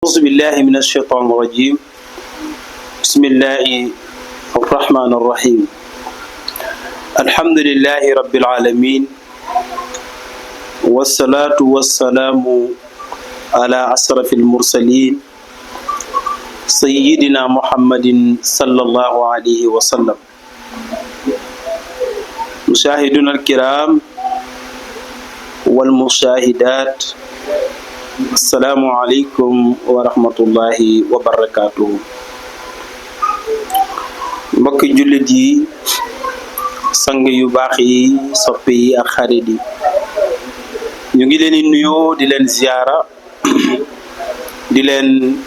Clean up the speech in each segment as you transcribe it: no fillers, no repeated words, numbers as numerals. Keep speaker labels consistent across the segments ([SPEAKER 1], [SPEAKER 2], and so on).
[SPEAKER 1] أعوذ بالله من الشيطان الرجيم بسم الله الرحمن الرحيم الحمد لله رب العالمين والصلاة والسلام على أشرف المرسلين سيدنا محمد صلى الله عليه وسلم مشاهدونا الكرام والمشاهدات السلام عليكم ورحمة الله وبركاته mbokki jullit yi sang yu baax yi soppi yi ak xarit yi ñu ngi leen di nuyu di leen ziyaara di leen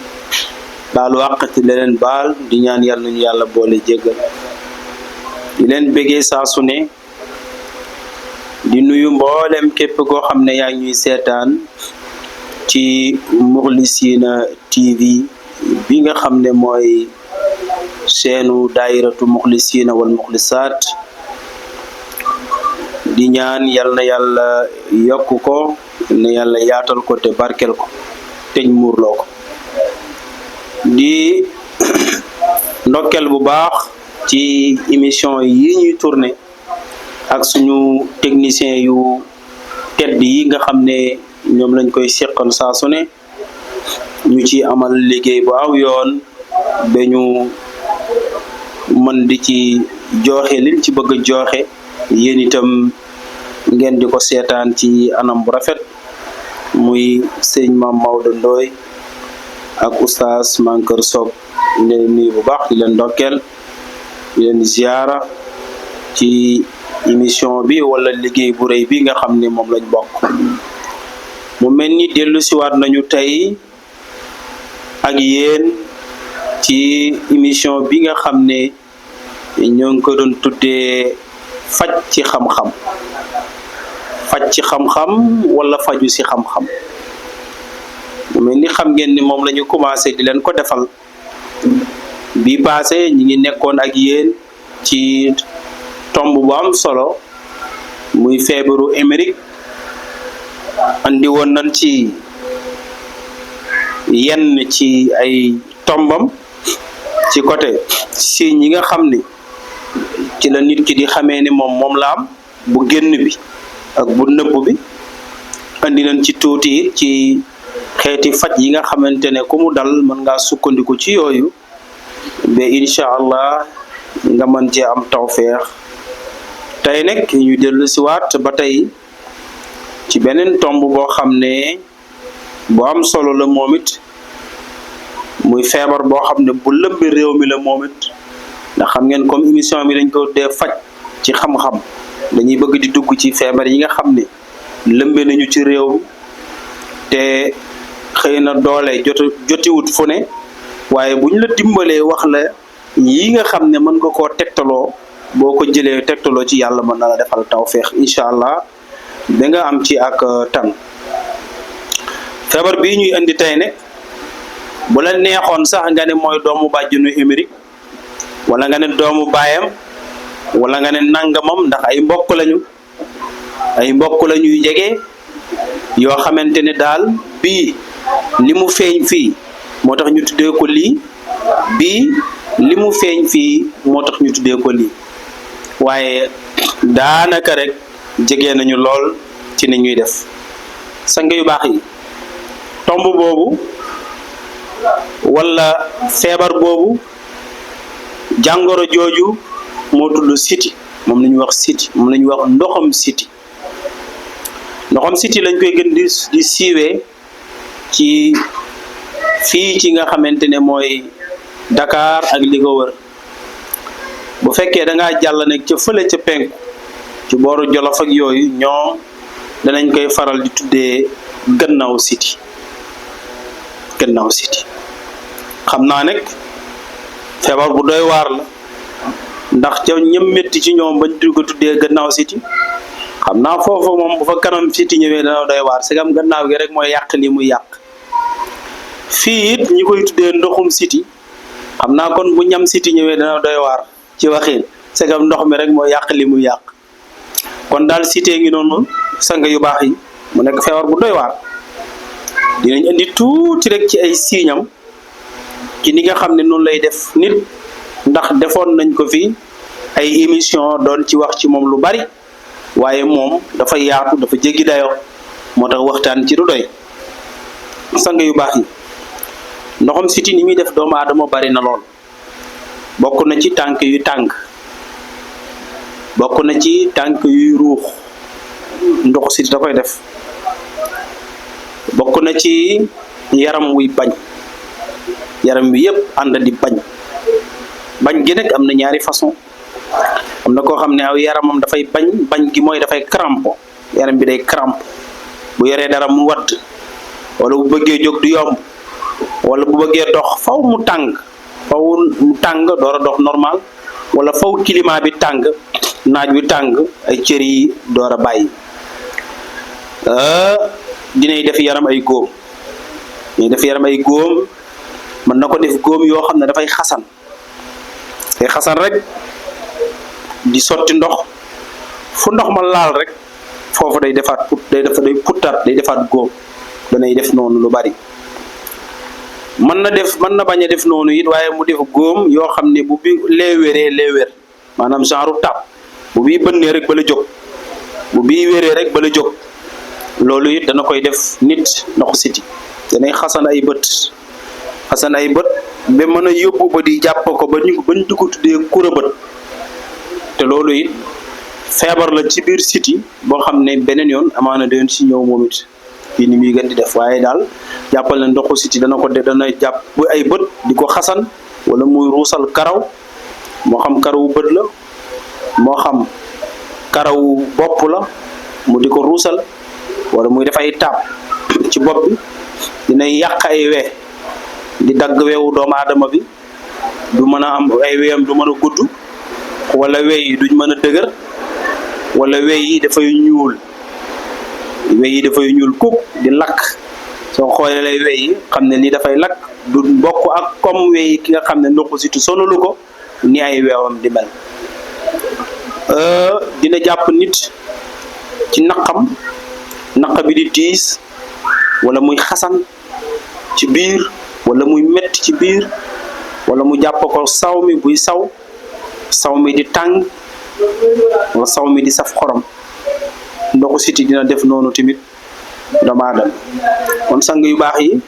[SPEAKER 1] baalu àq di leen baal di ñaan yàlla ñu yàlla boole jéggal di leen bëggee saa su ne di nuyu mboolem képp koo xam ne yaa ñuy seetaan ci Moukhlisina TV bi nga xam ne mooy seenu daayiratu Moukhlisina wal Moukhlisaat di ñaan yal na yàlla yokk ko na yàlla yaatal ko te barkel ko teñ muurloo ko di ndokkel bu baax ci émission yi ñuy tourné ak suñu technicien yu tedd yi nga xam ne ñoom lañ koy seqal saa su ne ñu ci amal liggéey bu aw yoon ba ñu mën di ci joxe liñ ci bëgg a joxe yéen itam ngeen di ko seetaan ci anam bu rafet muy sëñ Maam Maodo Ndoye ak oustaz Mankeur Sock leen nuyu bu baax di leen ndokkeel di leen ziyaara ci émission bi wala liggéey bu rëy bi nga xam ne moom lañ bokk mu mel ni dellu siwaat nañu tey ak yéen ci émission bi nga xam ne ñoo ngi ko doon tuddee faj ci xam-xam wala faju ci xam-xam mu mel ni xam ngeen ni moom la ñu commencé di leen ko defal bi passé ñi ngi nekkoon ak yéen ci tomb bu am solo muy feebaru Amérique andi woon nañ ci yenn ci ay tombam ci côté signes yi nga xam ne ci la nit ki di xamee ni moom la am bu génn bi ak bu nëbb bi andi nañ ci tuuti ci xeeti faj yi nga xamante ne ku mu dal mën ngaa sukkandiku ci yooyu ba incha allah nga mën cee am tawfeex tey nag ñu dellu si waat ba tey ci beneen tomb boo xam ne bu am solo la moom it muy feebar boo xam ne bu lëmbi réew mi la moom it ndax xam ngeen comme émission bi dañ ko dee faj ci xam-xam dañuy bëgg di dugg ci feebar yi nga xam ne lëmbe nañu ci réew mi te xëy na doole jotiwut fu ne waaye bu ñu la dimbalee wax la yi nga xam ne mën nga koo tegtaloo boo ko jëlee tegtaloo ci yàlla mën na la defal tawfeex incha allah da nga am ci ak tan feebar bii ñuy indi tey nag bu la neexoon sax nga ne mooy doomu bàjjenu Amérique wala nga ne doomu baayam wala nga ne nangamam ndax ay mbokk lañuy jege yoo xamante ne daal bii li mu feeñ fii moo tax ñu tuddee ko lii bii li mu feeñ fii moo tax ñu tuddee ko lii waaye daanaka rek jege nañu lool ci ni ñuy def sang yu baax yi tomb boobu wala feebar boobu jàngoro jooju moo tudd siti moom la ñuy wax siti moom la ñuy wax ndoxam siti lañ koy gën di siiwee ci fii ci nga xamante ne mooy Dakar ak li ko wër bu fekkee da ngaa jàll nag ca fële ca penku ci booru Jolof ak yooyu ñoom danañ koy faral di tuddee gannaaw siti xam naa nag feebar bu doy waar la ndax ca ñëm métti ci ñoom bañ di ko tuddee gannaaw siti xam naa foofu moom bu fa kanam siti ñëwee dana doy waar segam gannaaw gi rek mooy yàq li muy yàq fii it ñi koy tuddee ndoxum siti xam naa kon bu ñam siti ñëwee dana doy waar ci waxin segam ndox mi rek mooy yàq li muy yàq kon daal sitee ngi noonu sang yu baax yi mu nekk feebar bu doy waar dinañ indi tuuti rek ci ay signam ci ni nga xam ne noonu lay def nit, ndax defoon nañ ko fi ay émission doon ci wax ci moom lu bari, waaye moom dafa yaatu, dafa jéggi dayoo, moo tax waxtaan ci du doy. sang yu baax yi, ndoxam siti ni muy def doomu aadama bari na lool. bokk na ci tànk yu tàng, bokk na ci tànk yuy ruux, ndoxu siti da koy def. bokk na ci yaram wuy bañ, yaram wi yépp ànd di bañ gi nag am na ñaari façon. am na koo xam ne aw yaramam dafay bañ gi mooy dafay crampo, yaram bi day crampe, bu yoree dara mu wadd, wala bu bëggee jóg du yomb, wala bu bëggee dox faw mu tàng door a dox normal, wala faw climat bi tàng, naaj wi tàng, ay cër yi door a bàyyi. dinay def yaram ay góom, mën na ko def góom yoo xam ne dafay xasan rek di sotti ndox, fu ndox ma laal rek foofu day defaat day defaat góom. danay def noonu lu bari. mën na bañ a def noonu it, waaye mu def góom yoo xam ne bu bi leewér maanaam genre tàpp, bu bii bënnee rek bala jóg, bu bii wéree rek bala jóg. loolu it dana koy def nit, ndoxu siti danay xasan ay bët ba mën a yóbbu ba di jàpp ko ba ñu ko tuddee kura bët. te loolu it feebar la ci biir siti boo xam ne beneen yoon amaana doon si ñëw moom it fii ni muy gën di def. waaye daal jàppal na ndoxu siti dana jàpp bu ay bët di ko xasan, wala muy ruusal karaw, moo xam karawu bët la, moo xam karawu bopp la, mu di ko ruusal, wala muy def ay taab ci bopp bi. dina yàq ay we, di dagg weewu doomu aadama bi, du mën a am ay weyam du mën a gudd, wala wey yi duñ mën a dëgër, wala wey yi dafay ñuul kuk di lakk. soo xoolee lay wey yi xam ne lii dafay lakk, du bokk ak comme wey ki nga xam ne ndoxu siti sonalu ko ni ay weewam di mel. dina jàpp nit ci naq bi di diis, wala muy xasan ci biir, wala muy metti ci biir, wala mu jàpp ko saw mi buy saw mi di tàng, wala saw mi di saf xorom. ndoxu siti dina def noonu tamit doomu aadama. kon sang yu baax yi,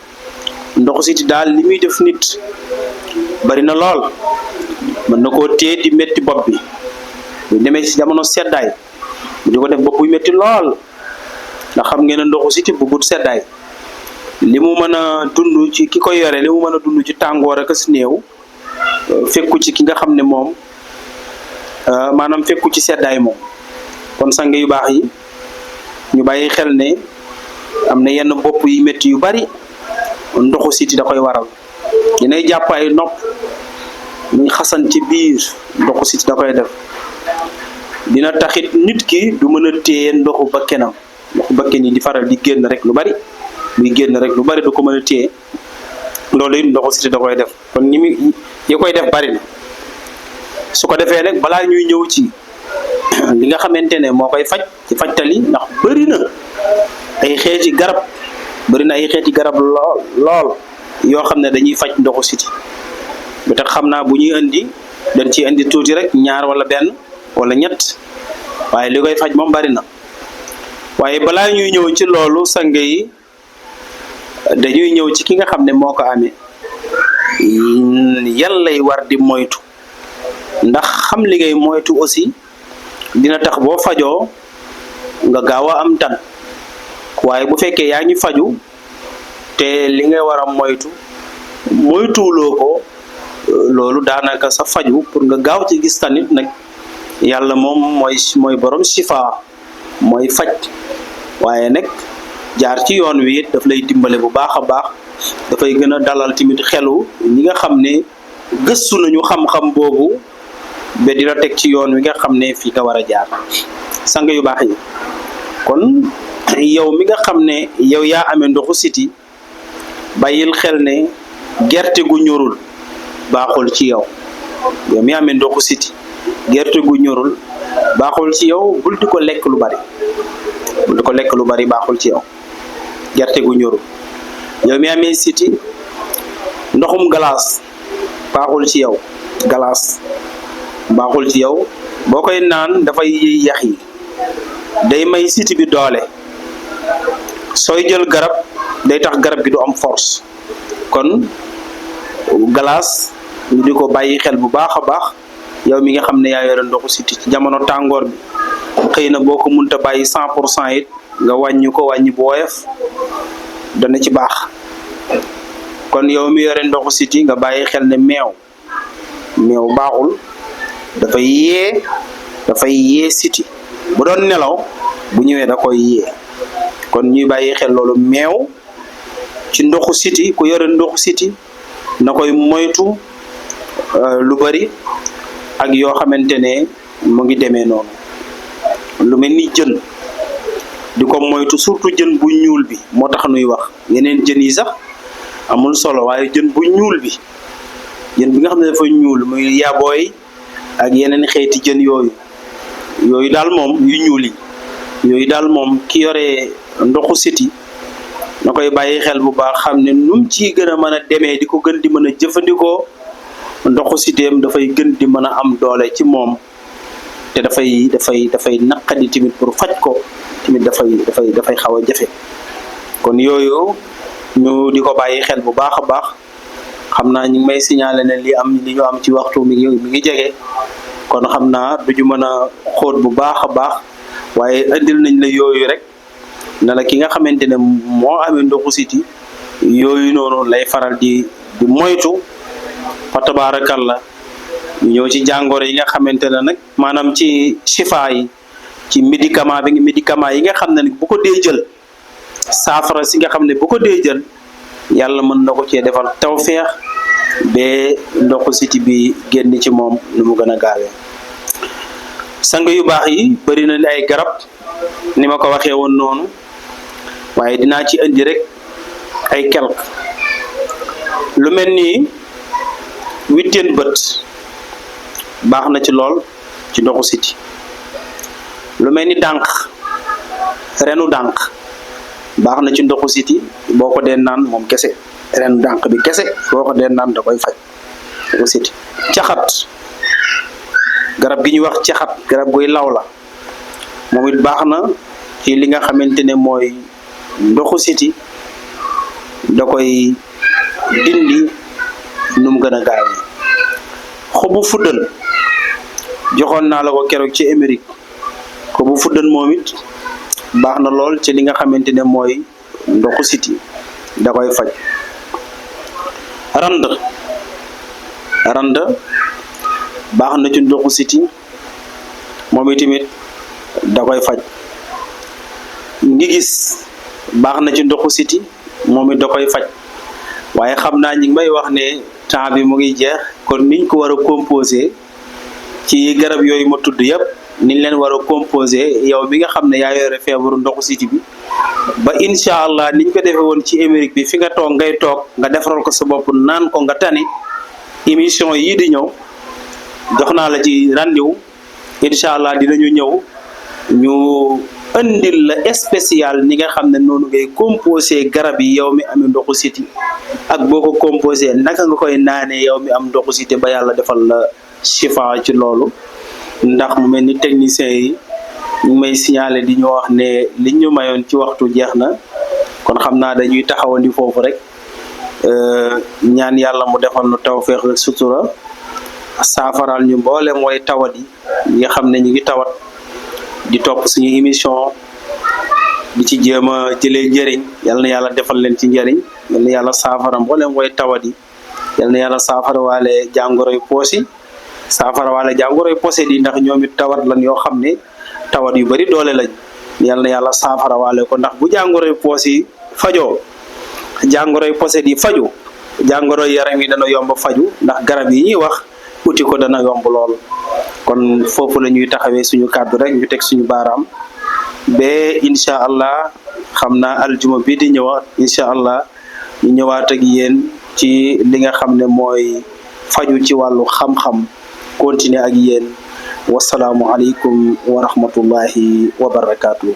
[SPEAKER 1] ndoxu siti daal li muy def nit bari na lool. mën na koo téye di metti bopp bi, bu demee ci jamono seddaay mu di ko def bopp buy metti lool, ndax xam ngeen ne ndoxu siti bu but seddaay li mu mën a dund ci ki koy yore, li mu mën a dund ci tàngoor ak si néew, fekku ci ki nga xam ne moom maanaam fekku ci seddaay moom. kon sang yu baax yi, ñu bàyyi xel ne am na yenn bopp yi métti yu bari ndoxu siti da koy waral. dinay jàpp ay nopp muy xasan ci biir, ndoxu siti da koy def. dina taxit nit ki du mën a téye ndoxu bakkenam, yi di faral di génn rek lu bari, du ko mën a téye. loolu it ndoxu siti da koy def. kon yi koy def bari na. su ko defee nag balaa ñuy ñëw ci li nga xamante ne moo koy faj ci fajtali, ndax bëri na ay xeeti garab lool yoo xam ne dañuy faj ndoxu siti. ba tax xam naa bu ñuy dañ ciy indi tuuti rek, ñaar wala benn wala ñett, waaye li koy faj moom bari na. waaye balaa ñuy ñëw ci loolu sang yi, dañuy ñëw ci ki nga xam ne moo ko amee yan lay war di moytu. ndax xam li ngay moytu aussi dina tax boo fajoo nga gaaw a am tan. waaye bu fekkee yaa ngi faju te li ngay war a moytuwuloo ko, loolu daanaka sa faju pour nga gaaw ci gis tanit nag, yàlla moom mooy borom sifa, mooy faj. waaye nag jaar ci yoon wi daf lay dimbale bu baax a baax, dafay gën a dalal tamit xelu ñi nga xam ne gëstu nañu xam-xam boobu ba dina teg ci yoon wi nga xam ne fii nga war a jaar. sang yu baax yi, kon yow mi nga xam ne yow yaa amee ndoxu siti, bàyyil xel ne gerte gu ñorul baaxul ci yow. yow mi amee ndoxu siti, gerte gu ñorul baaxul ci yow. bul di ko lekk lu bari baaxul ci yow, gerte gu ñorul. yow mi amee siti ndoxum glace baaxul ci yow. glace baaxul ci yow boo koy naan dafay yëy yax yi, day may siti bi doole. sooy jël garab day tax garab gi du am force. kon glace ñu di ko bàyyi xel bu baax a baax yow mi nga xam ne yaa yore ndoxu siti ci jamono tàngoor bi. xëy na boo ko munta bàyyi 100% it nga wàññi ko wàññi bu woyof dana ci baax. kon yow mi yore ndoxu siti nga bàyyi xel ne meew baaxul, dafay yee siti. bu doon nelaw bu ñëwee da koy yee. kon ñuy bàyyi xel loolu, meew ci ndoxu siti, ku yore ndoxu siti na koy moytu lu bari ak yoo xamante ne mu ngi demee noonu. lu mel ni jën di ko moytu, surtout jën bu ñuul bi. moo tax nuy wax yeneen jën yi sax amul solo, waaye jën bu ñuul bi, jën bi nga xam ne dafa ñuul muy yabooy ak yeneen xeeti jën yooyu daal moom yu ñuul yi yooyu daal moom ki yore ndoxu siti na koy bàyyi xel bu baax, xam ne num ci gën a mën a demee di ko gën di mën a jëfandikoo ndoxu siteem dafay gën di mën a am doole ci moom. te dafay naqadi tamit pour faj ko tamit dafay xaw a jafe. kon yooyu ñu di ko bàyyi xel bu baax a baax. xam naa ñu ngi may signaler ne li ñu am ci waxtu mi ngi jege, kon xam naa du ñu mën a xóot bu baax a baax, waaye indil nañ la yooyu rek ne la ki nga xamante ne moo amee ndoxu siti yooyu noonu lay faral di moytu. fa tabaarakalla ñu ñëw ci jàngoro yi nga xamante ne nag maanaam ci chifa yi, ci médicament yi nga xam ne bu ko dee jël, saafara si nga xam ne bu ko dee jël yàlla mën na ko cee defal tawfeex ba ndoxu siti bi génn ci moom nu mu gën a gaawee. sang yu baax yi bari na ay garab ni ma ko waxee woon noonu, waaye dinaa ci indi rek ay quelque. lu mel ni witteen bët baax na ci lool ci ndoxu siti. lu mel ni dànq, renu dànq baax na ci ndoxu siti. boo ko dee naan moom kese, renu dànq bi kese boo ko dee naan da koy faj ndoxu siti. caxat, garab gi ñuy wax caxat, garab guy law la, moom it baax na ci li nga xamante ne mooy ndoxu siti, da koy dindi nu mu gën a gaawee. xobu fuddën joxoon naa la ko keroog ci Amérique. xobu fuddën moom it baax na lool ci li nga xamante ne mooy ndoxu siti, da koy faj. rand baax na ci ndoxu siti, moom itamit da koy faj. ngi gis baax na ci ndoxu siti, moom it da koy faj. waaye xam naa ñi ngi may wax ne temps bi mu ngi jeex, kon niñ ko war a composé ci garab yooyu ma tudd yëpp, niñ leen war a composé yow bi nga xam ne yaa yore feebaru ndoxu siti bi, ba incha allah niñ ko defee woon ci Amérique bi, fi nga toog ngay toog nga defaral ko sa bopp naan ko nga tane. émission yii di ñëw jox naa la ci rendez-vous, incha allah dinañu ñëw ñu andil la spécial ni nga xam ne noonu ngay composé garab yi yow mi amee ndoxu siti, ak boo ko composé naka nga koy naanee yow mi am ndoxu siti ba yàlla defal la chifa ci loolu. ndax mu mel ni technicien yi ñu may signalé di ñu wax ne liñ ñu mayoon ci waxtu jeex na, kon xam naa dañuy taxawandi foofu rek ñaan yàlla mu defal nu tawfeex ak sutura, saafaral ñu mboolem mooy tawat yi nga xam ne ñu ngi tawat di topp suñu émission di ci jéem a jëlee njëriñ. yal na yàlla defal leen ci njëriñ, yal na yàlla saafara mboolem mooy tawat yi, yal na yàlla saafara waale jàngoroy poos yi, saafara waale jàngoroy poset yi, ndax ñoom it tawat lan yoo xam ne tawat yu bari doole lañ. yal na yàlla saafara waale ko, ndax bu jàngoroy poos yi fajoo, jàngoroy poset yi faju, jàngoroy yaram yi dana yomb faju, ndax garab yi ñuy wax uti ko dana yomb lool. kon foofu la ñuy taxawee suñu kàddu rek, ñu teg suñu baaraam ba incha allah. xam naa aljuma bi di ñëwaat incha allah ñu ñëwaat ak yéen ci li nga xam ne mooy faju ci wàllu xam-xam, continuer ak yéen. wasalaamu aleykum wa rahmatullahi wa barakaatu.